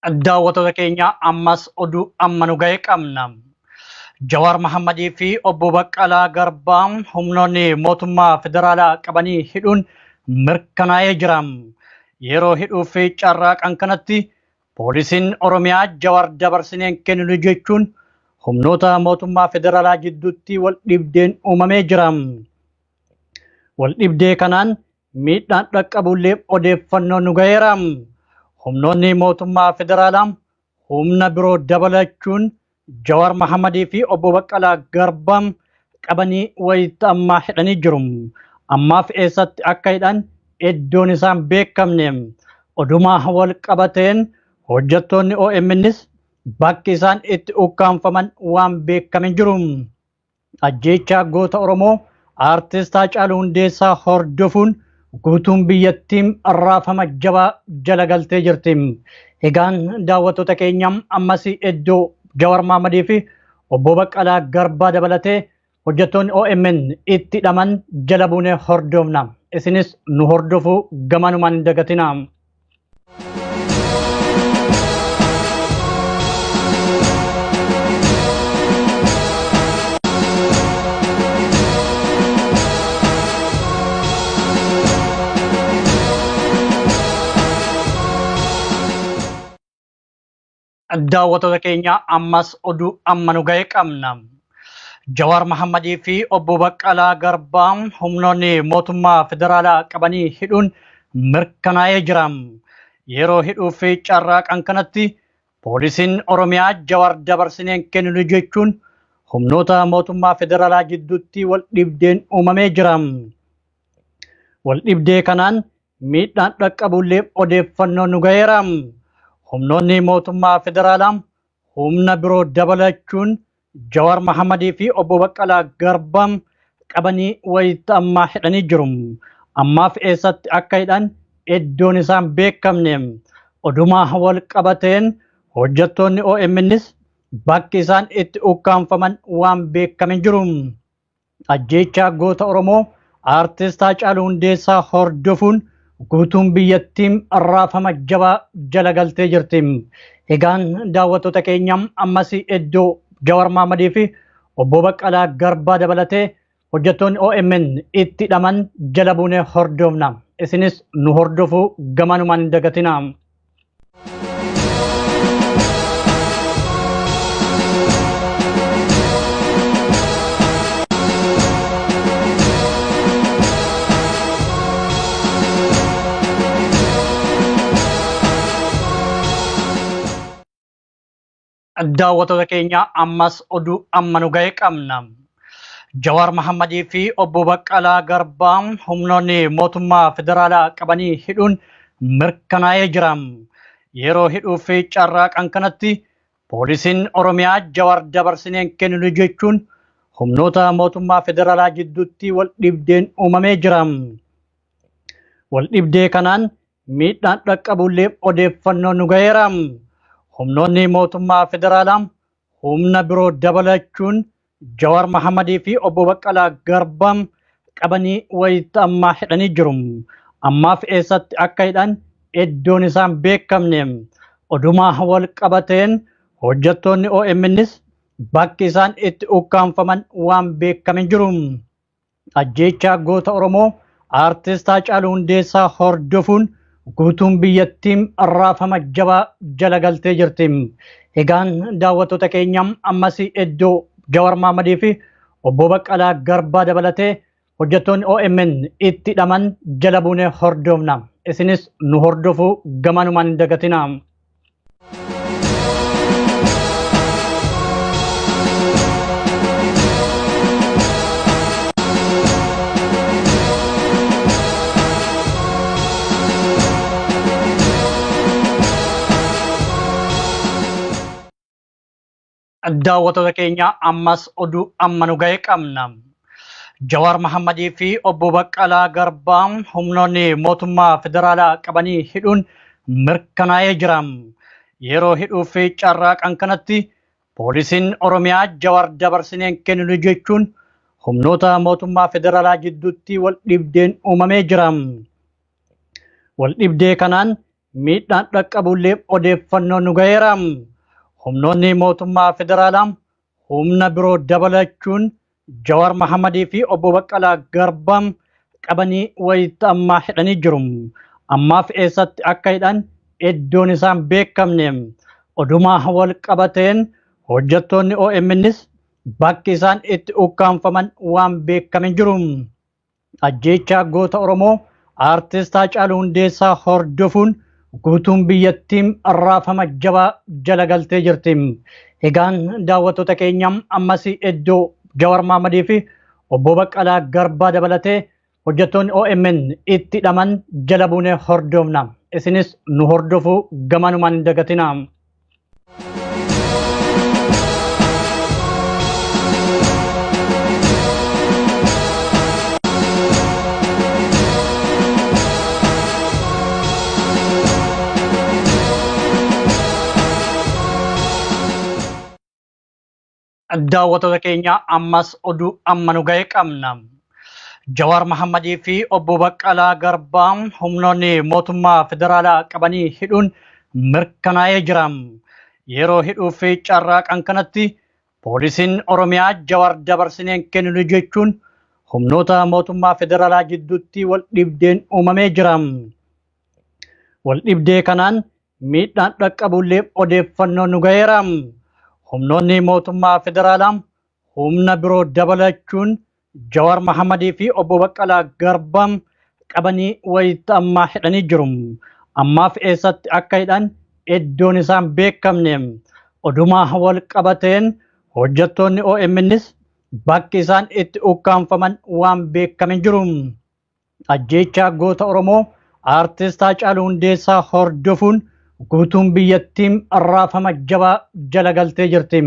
Daawwattoota keenya ammas oduu amma nu ga'e qabna. Jawaar Mahammadii fi obbo Baqqalaa Garbaa humnoonni mootummaa federaalaa qabanii hidhuun mirkanaa'ee jira. Yeroo hidhuu fi carraaqan kanatti poolisiin Oromiyaa Jawaar dabarsinee hin kenninu jechuun humnoota mootummaa federaalaa jidduutti wal dhibdeen uumamee jira. Wal dhibdee kanaan miidhaan dhaqqabullee odeeffannoo nu gaheera. Humnoonni mootummaa federaalaa humna biroo dabalachuun Jawaar Mahammadii fi obbo Baqqalaa Garbaa qabanii wayita ammaa hidhanii jiru. Ammaaf eessatti akka hidhan iddoon isaan beekamne. Odumaa wal qabateen hojjettoonni OMNs bakki isaan itti ukkaamfaman waan beekame hin jiru. Ajjeechaa goota Oromoo Aartist Haacaaluu Hundeessaa hordofuun guutuun biyyattiin raafama jabaa jala galtee jirti. Egaan daawwattoota keenya ammas iddoo Jawar Mahammadii fi obbo Baqqalaa Garbaa dabalatee hojjettoonni OMN itti hidhaman jala buunee hordofna. Isinis nu hordofuu gamanumaan hin dagatinaa. Daawwattoota keenya ammas oduu amma nu ga'e qabna. Jawaar Mahammadii fi obbo Baqqalaa Garbaa humnoonni mootummaa federaalaa qabanii hidhuun mirkanaa'ee jira. Yeroo hidhuu fi carraaqan kanatti poolisiin Oromiyaa Jawaar dabarsinee hin kenninu jechuun humnoota mootummaa federaalaa jidduutti wal dhibdeen uumamee jira. Wal dhibdee kanaan miidhaan dhaqqabullee odeeffannoo nu gaheera. Humnoonni mootummaa federaalaa humna biroo dabalachuun Jawaar Mahammadii fi obbo Baqqalaa Garbaa qabanii wayita ammaa hidhanii jiru. Ammaaf eessatti akka hidhan iddoon isaan beekamne. Odumaa wal qabateen hojjettoonni OMNs bakki isaan itti ukkaamfaman waan beekame hin jiru. Ajjeechaa goota Oromoo Aartist Haacaaluu Hundeessaa hordofuun guutuun biyyattiin raafama jabaa jala galtee jirti. Egaan daawwattoota keenya ammas iddoo Jawar Mahammadii fi obbo Baqqalaa Garbaa dabalatee hojjettoonni OMN itti hidhaman jala buunee hordofna. Isinis nu hordofuu gamanumaan hin dagatinaa. Daawwattoota keenya ammas oduu amma nu ga'e qabna. Jawaar Mahammadii fi obbo Baqqalaa Garbaa humnoonni mootummaa federaalaa qabanii hidhuun mirkanaa'ee jira. Yeroo hidhuu fi carraaqan kanatti poolisiin Oromiyaa Jawaar dabarsinee hin kenninu jechuun humnoota mootummaa federaalaa jidduutti wal dhibdeen uumamee jira. Wal dhibdee kanaan miidhaan dhaqqabullee odeeffannoo nu gaheera. Humnoonni mootummaa federaalaa humna biroo dabalachuun Jawaar Mahammadii fi obbo Baqqalaa Garbaa qabanii wayita ammaa hidhanii jiru. Ammaaf eessatti akka hidhan iddoon isaan beekamne. Odumaa wal qabateen hojjettoonni OMNs bakki isaan itti ukkaamfaman waan beekame hin jiru. Ajjeechaa goota Oromoo Aartist Haacaaluu Hundeessaa hordofuun guutuun biyyattiin raafama jabaa jala galtee jirti. Egaan daawwattoota keenya ammas iddoo Jawar Mahammadii fi obbo Baqqalaa Garbaa dabalatee hojjettoonni OMN itti hidhaman jala buunee hordofna. Isinis nu hordofuu gamanumaan hin dagatinaa. Daawwattoota keenya ammas oduu amma nu ga'e qabna. Jawaar Mahammadii fi obbo Baqqalaa Garbaa humnoonni mootummaa federaalaa qabanii hidhuun mirkanaa'ee jira. Yeroo hidhuu fi carraaqan kanatti poolisiin Oromiyaa Jawaar dabarsinee hin kenninu jechuun humnoota mootummaa federaalaa jidduutti wal dhibdeen uumamee jira. Wal dhibdee kanaan miidhaan dhaqqabullee odeeffannoo nu gaheera. Humnoonni mootummaa federaalaa humna biroo dabalachuun Jawaar Mahammadii fi obbo Baqqalaa Garbaa qabanii wayita ammaa hidhanii jiru. Ammaaf eessatti akka hidhan iddoon isaan beekamne. Odumaa wal qabateen hojjettoonni OMNs bakki isaan itti ukkaamfaman waan beekame hin jiru. Ajjeechaa goota Oromoo Aartist Haacaaluu Hundeessaa hordofuun guutuun biyyattiin raafama jabaa jala galtee jirti. Egaan daawwattoota keenya ammas iddoo Jawar Mahammadii fi obbo Baqqalaa Garbaa dabalatee hojjettoonni OMN itti hidhaman jala buunee hordofna. Isinis nu hordofuu gamanumaan hin dagatinaa. Daawwattoota keenya ammas oduu amma nu gahe qabna. Jawaar Mahammadii fi obbo Baqqalaa Garbaa humnoonni mootummaa federaalaa qabanii hidhuun mirkanaa'ee jira. Yeroo hidhuu fi carraaqan kanatti poolisiin Oromiyaa Jawaar dabarsineen kenninu jechuun humnoota mootummaa federaalaa jidduutti wal dhibdeen uumamee jira. Wal dhibdee kanaan miidhaan dhaqqabullee odeeffannoo nu gaheera. Humnoonni mootummaa federaalaa humna biroo dabalachuun Jawaar Mahammadii fi obbo Baqqalaa Garbaa qabanii wayita ammaa hidhanii jiru. Ammaaf eessatti akka hidhan iddoon isaan beekamne. Odumaa wal qabateen hojjettoonni OMNs bakki isaan itti ukkaamfaman waan beekame hin jiru. Ajjeechaa goota Oromoo Aartist Haacaaluu Hundeessaa hordofuun guutuun biyyattiin raafama jabaa jala galtee jirti.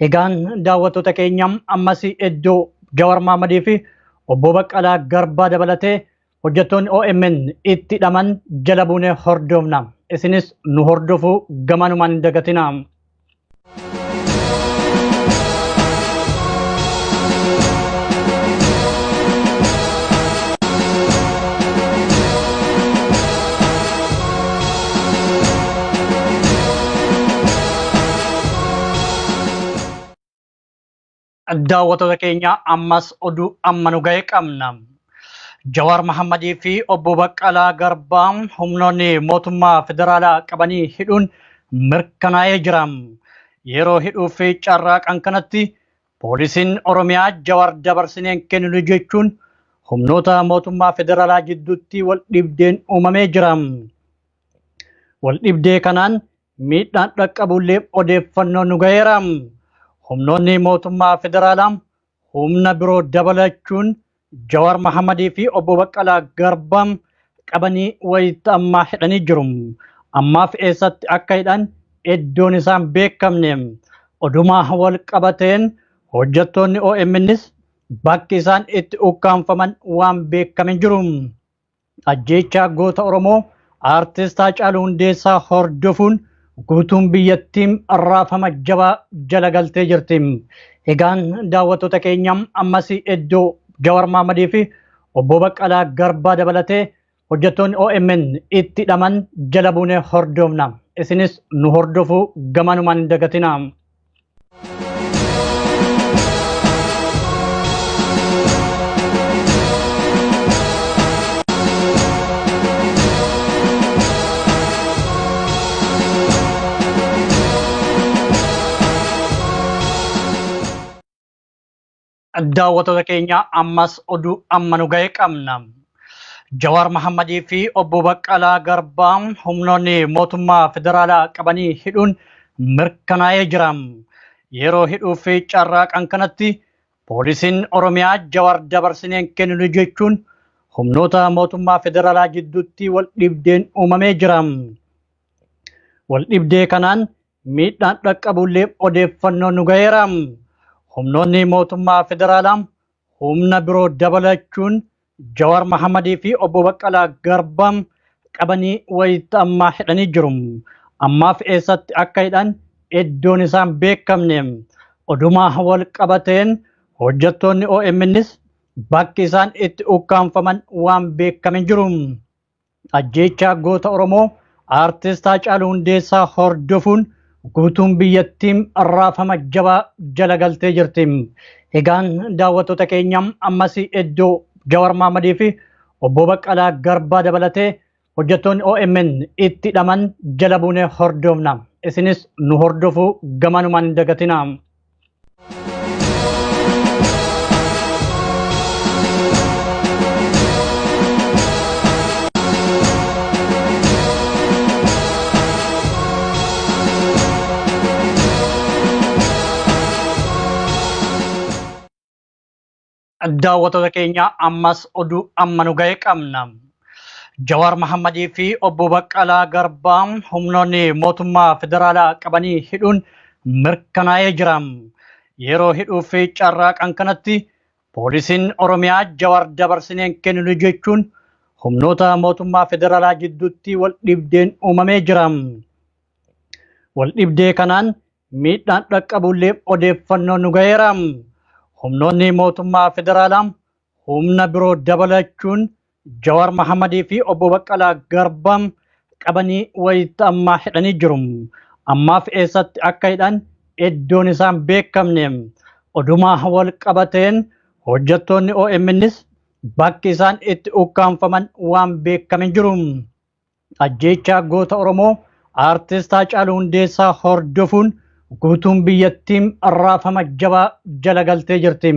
Egaan daawwattoota keenya ammas iddoo Jawar Mahammadii fi obbo Baqqalaa Garbaa dabalatee hojjettoonni OMN itti hidhaman jala buunee hordofna. Isinis nu hordofuu gamanumaan hin dagatinaa. Daawwattoota keenya ammas oduu amma nu gahe qabna. Jawaar Mahammadii fi obbo Baqqalaa Garbaa humnoonni mootummaa federaalaa qabanii hidhuun mirkanaa'ee jira. Yeroo hidhuu fi carraaqan kanatti poolisiin Oromiyaa Jawaar dabarsineen kenninu jechuun humnoota mootummaa federaalaa jidduutti wal dhibdeen uumamee jira. Wal dhibdee kanaan miidhaan dhaqqabullee odeeffannoo nu gaheera. Humnoonni mootummaa federaalaa humna biroo dabalachuun Jawaar Mahammadii fi obbo Baqqalaa Garbaa qabanii wayita ammaa hidhanii jiru. Ammaaf eessatti akka hidhan iddoon isaan beekamne. Odumaa wal qabateen hojjettoonni OMNs bakki isaan itti ukkaamfaman waan beekame hin jiru. Ajjeechaa goota Oromoo Aartist Haacaaluu Hundeessaa hordofuun guutuun biyyattiin raafama jabaa jala galtee jirti. Egaan daawwattoota keenya ammas iddoo Jawar Mahammadii fi obbo Baqqalaa Garbaa dabalatee hojjettoonni OMN itti hidhaman jala buunee hordofna. Isinis nu hordofuu gamanumaan hin dagatinaa. Daawwattoota keenya ammas oduu amma nu gahe qabna. Jawaar Mahammadii fi obbo Baqqalaa Garbaa humnoonni mootummaa federaalaa qabanii hidhuun mirkanaa'ee jira. Yeroo hidhuu fi carraaqan kanatti poolisiin Oromiyaa Jawaar dabarsineen kenninu jechuun humnoota mootummaa federaalaa jidduutti wal dhibdeen uumamee jira. Wal dhibdee kanaan miidhaan dhaqqabullee odeeffannoo nu gaheera. Humnoonni mootummaa federaalaa humna biroo dabalachuun Jawaar Mahammadii fi obbo Baqqalaa Garbaa qabanii wayita ammaa hidhanii jiru. Ammaaf eessatti akka hidhan iddoon isaan beekamne. Odumaa wal qabateen hojjettoonni OMNs bakki isaan itti ukkaamfaman waan beekame hin jiru. Ajjeechaa goota Oromoo Aartist Haacaaluu Hundeessaa hordofuun guutuun biyyattiin raafama jabaa jala galtee jirti. Egaan daawwattoota keenya ammas iddoo Jawar Mahammadii fi obbo Baqqalaa Garbaa dabalatee hojjettoonni OMN itti hidhaman jala buunee hordofna. Isinis nu hordofuu gamanumaan hin dagatinaa. Daawwattoota keenya ammas oduu amma nu gahe qabna. Jawaar Mahammadii fi obbo Baqqalaa Garbaa humnoonni mootummaa federaalaa qabanii hidhuun mirkanaa'ee jira. Yeroo hidhuu fi carraaqan kanatti poolisiin Oromiyaa Jawaar dabarsineen kenninu jechuun humnoota mootummaa federaalaa jidduutti wal dhibdeen uumamee jira. Wal dhibdee kanaan miidhaan dhaqqabullee odeeffannoon nu gaheera. Humnoonni mootummaa federaalaa humna biroo dabalachuun Jawaar Mahammadii fi obbo Baqqalaa Garbaa qabanii wayita ammaa hidhanii jiru. Ammaaf eessatti akka hidhan iddoon isaan beekamne. Odumaa wal qabateen hojjettoonni OMNs bakki isaan itti ukkaamfaman waan beekame hin jiru. Ajjeechaa goota Oromoo Aartist Haacaaluu Hundeessaa hordofuun guutuun biyyattiin raafama jabaa jala galtee jirti.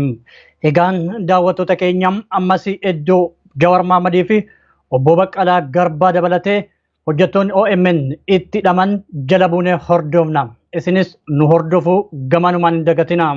Egaan daawwattoota keenya ammas iddoo Jawar Mahammadii fi obbo Baqqalaa Garbaa dabalatee hojjettoonni OMN itti hidhaman jala buunee hordofna. Isinis nu hordofuu gamanumaan hin dagatinaa.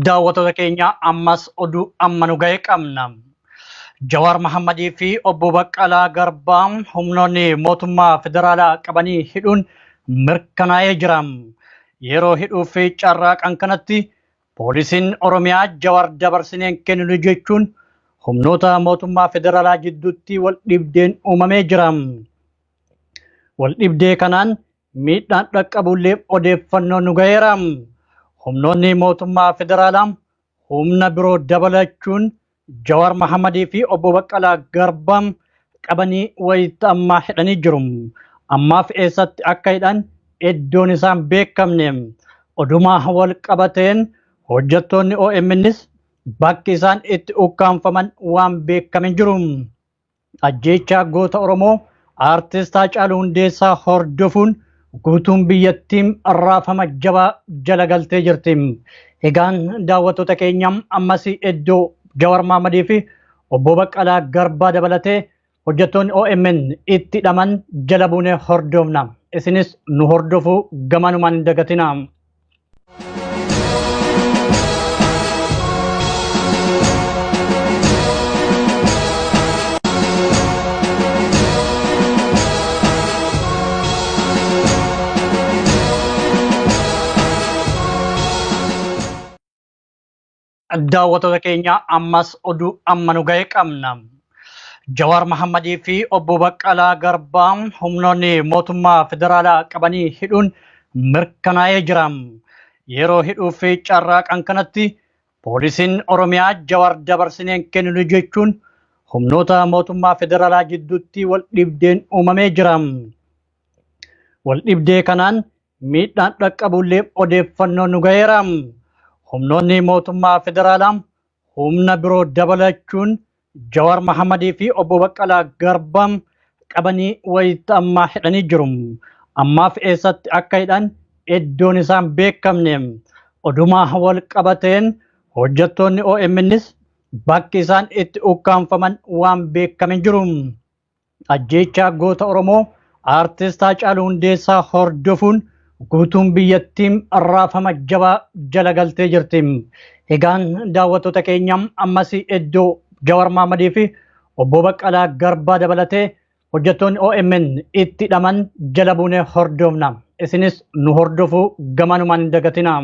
Daawwattoota keenya ammas oduu amma nu gahe qabna. Jawaar Mahammadii fi obbo Baqqalaa Garbaa humnoonni mootummaa federaalaa qabanii hidhuun mirkanaa'ee jira. Yeroo hidhuu fi carraaqan kanatti poolisiin Oromiyaa Jawaar dabarsineen kenninu jechuun humnoota mootummaa federaalaa jidduutti wal dhibdeen uumamee jira. Wal dhibdee kanaan miidhaan dhaqqabullee odeeffannoon nu gaheera. Humnoonni mootummaa federaalaa humna biroo dabalachuun Jawaar Mahammadii fi obbo Baqqalaa Garbaa qabanii wayita ammaa hidhanii jiru. Ammaaf eessatti akka hidhan iddoon isaan beekamne. Odumaa wal qabateen hojjettoonni OMNs bakki isaan itti ukkaamfaman waan beekame hin jiru. Ajjeechaa goota Oromoo Aartist Haacaaluu Hundeessaa hordofuun guutuun biyyattiin raafama jabaa jala galtee jirti. Egaan daawwattoota keenya ammas iddoo Jawar Mahammadii fi obbo Baqqalaa Garbaa dabalatee hojjettoonni OMN itti hidhaman jala buunee hordofna. Isinis nu hordofuu gamanumaan hin dagatinaa. Daawwattoota keenya ammas oduu amma nu gahe qabna. Jawaar Mahammadii fi obbo Baqqalaa Garbaa humnoonni mootummaa federaalaa qabanii hidhuun mirkanaa'ee jira. Yeroo hidhuu fi carraaqan kanatti poolisiin Oromiyaa Jawaar dabarsineen kenninu jechuun humnoota mootummaa federaalaa jidduutti wal dhibdeen uumamee jira. Wal dhibdee kanaan miidhaan dhaqqabullee odeeffannoon nu gaheera. Humnoonni mootummaa federaalaa humna biroo dabalachuun Jawaar Mahammadii fi obbo Baqqalaa Garbaa qabanii wayita ammaa hidhanii jiru. Ammaaf eessatti akka hidhan iddoon isaan beekamne. Odumaa wal qabateen hojjettoonni OMNs bakki isaan itti ukkaamfaman waan beekame hin jiru. Ajjeechaa goota Oromoo Aartist Haacaaluu Hundeessaa hordofuun guutuun biyyattiin raafama jabaa jala galtee jirti. Egaan daawwattoota keenya ammas iddoo Jawar Mahammadii fi obbo Baqqalaa Garbaa dabalatee hojjettoonni OMN itti hidhaman jala buunee hordofna. Isinis nu hordofuu gamanumaan hin dagatinaa.